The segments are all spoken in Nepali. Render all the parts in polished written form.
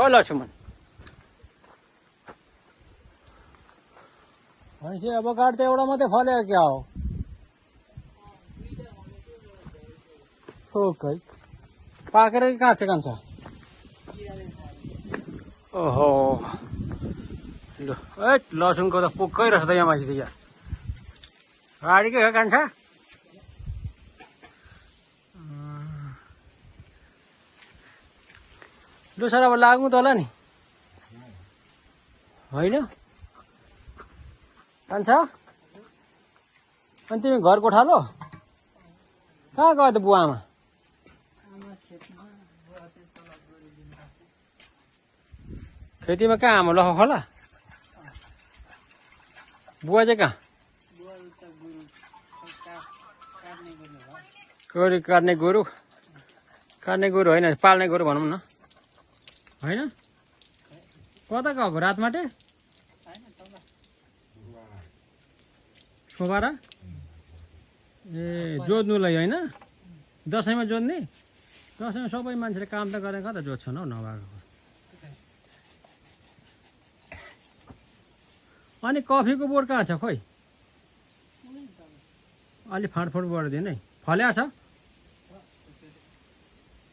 हो लक्ष्मण भनेपछि अब काट त एउटा मात्रै फल्यो क्या हो थोकै पाकेर कि काँचै कान्छ ओहो ल ए लसुनको त पोकै रहेछ त यहाँ माथि त यहाँ गाडीकै हो कान्छ लु सर अब लागौँ त होला नि होइन कान्छ अनि तिमी घर कोठालो कहाँ गयो त बुवा आमा खेतीमा कहाँ आमा लख खोला बुवा चाहिँ कहाँ गोरु काट्ने गोरु होइन पाल्ने गोरु भनौँ न होइन कता गएको रातमाटे छोबारा ए जोत्नुलाई होइन दसैँमा जोत्ने दसैँमा सबै मान्छेले काम त गरेर कता जोत्छन् हौ नभएको अनि कफीको बोट कहाँ छ खोइ अलि फाँडफुँड गरिदिनु है फल्या छ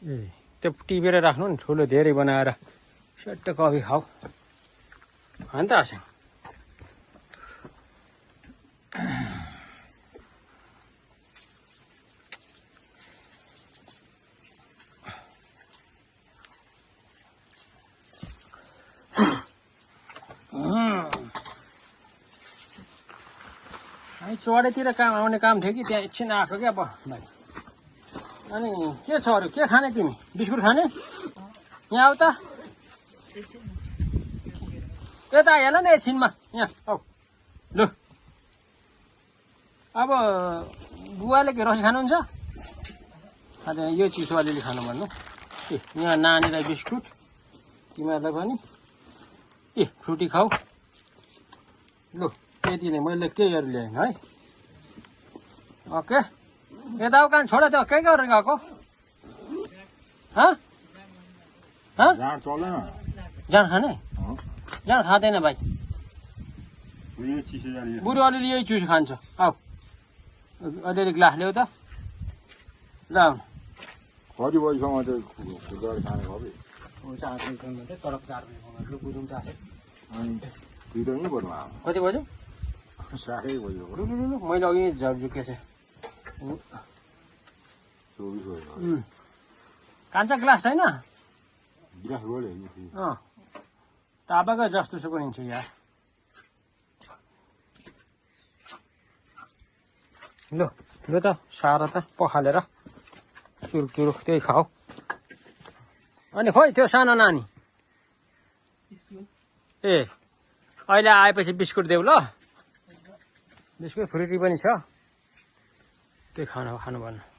ए त्यो टिपेर राख्नु नि ठुलो धेरै बनाएर सट्ट कफी खाऊ होइन त आसिङ चढेतिर काम आउने काम थियो कि त्यहाँ एकछिन आएको क्या अब भाइ अनि के छ अरू के खाने तिमी बिस्कुट खाने यहाँ आऊ त यता हेर न एकछिनमा यहाँ आऊ लु अब बुवाले के रसी खानुहुन्छ यो चिसो अलिअलि खानु भन्नु ए यहाँ नानीलाई बिस्कुट तिमीहरूलाई पनि ए फ्रुटी खाऊ लु त्यति नै मैले त्यहीहरू ल्याएँ है ओके यता आऊ कान छोड त के गरेर गएको जाँड खाने जाँड खाँदैन भाइ बुढो अलिअलि यही चिसो खान्छ आऊ अलिअलि ग्लास ल्याऊ त ल आउनु कति बज्यो मैले अघि झुकेछ कान्छ ग्लास छैन ताबाको जस्तो सुको हिँड्छु यार लु लु त सारा त पखालेर चुरुक चुरुक त्यही खाऊ अनि खोइ त्यो सानो नानी ए अहिले आएपछि बिस्कुट देऊ ल बिस्कुट फ्रुटी पनि छ त्यही खानु भन्नु